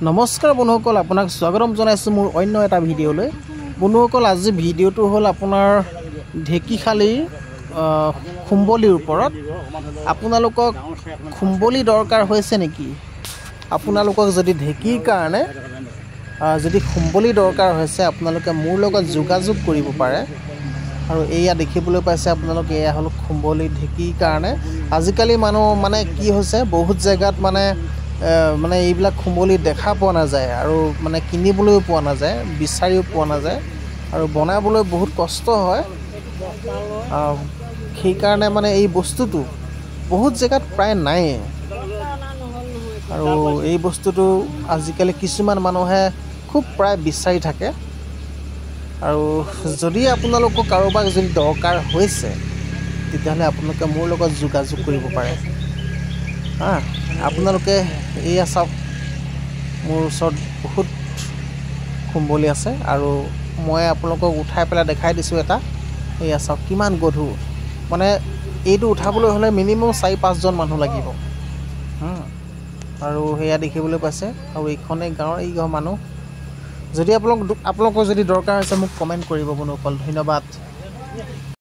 নমস্কাৰ বন্ধুসকল, আপোনাক স্বাগতম জনাইছোঁ মোৰ অন্য এটা ভিডিঅ'লৈ। বন্ধুসকল, আজি ভিডিঅ'টো হ'ল আপোনাৰ ঢেকীশালীৰ খুম্বলিৰ ওপৰত। আপোনালোকক খুম্বলি দৰকাৰ হৈছে নেকি? আপোনালোকক যদি ঢেকীৰ কাৰণে যদি খুম্বলি দৰকাৰ হৈছে, আপোনালোকে মোৰ লগত যোগাযোগ কৰিব পাৰে। আৰু এয়া দেখিবলৈ পাইছে আপোনালোকে, এয়া হ'ল খুম্বলি ঢেকীৰ কাৰণে। আজিকালি মানুহ মানে কি হৈছে, বহুত জেগাত মানে মানে এইবিলাক খুম্বলি দেখা পোৱা নাযায় আৰু মানে কিনিবলৈও পোৱা নাযায়, বিচাৰিও পোৱা নাযায় আৰু বনাবলৈ বহুত কষ্ট হয়। সেইকাৰণে মানে এই বস্তুটো বহুত জেগাত প্ৰায় নায়েই। আৰু এই বস্তুটো আজিকালি কিছুমান মানুহে খুব প্ৰায় বিচাৰি থাকে। আৰু যদি আপোনালোকক কাৰোবাক যদি দৰকাৰ হৈছে, তেতিয়াহ'লে আপোনালোকে মোৰ লগত যোগাযোগ কৰিব পাৰে। হা, আপোনালোকে এয়া চাওক, মোৰ ওচৰত বহুত খুম্বলি আছে আৰু মই আপোনালোকক উঠাই পেলাই দেখাই দিছোঁ এটা। এয়া চাওক কিমান গধুৰ, মানে এইটো উঠাবলৈ হ'লে মিনিমাম 4-5জন মানুহ লাগিব। আৰু সেয়া দেখিবলৈ পাইছে। আৰু এইখনেই গাঁৱৰ এই ঘৰ মানুহ। যদি আপোনালোকৰ যদি দৰকাৰ হৈছে মোক কমেণ্ট কৰিব বন্ধুসকল। ধন্যবাদ।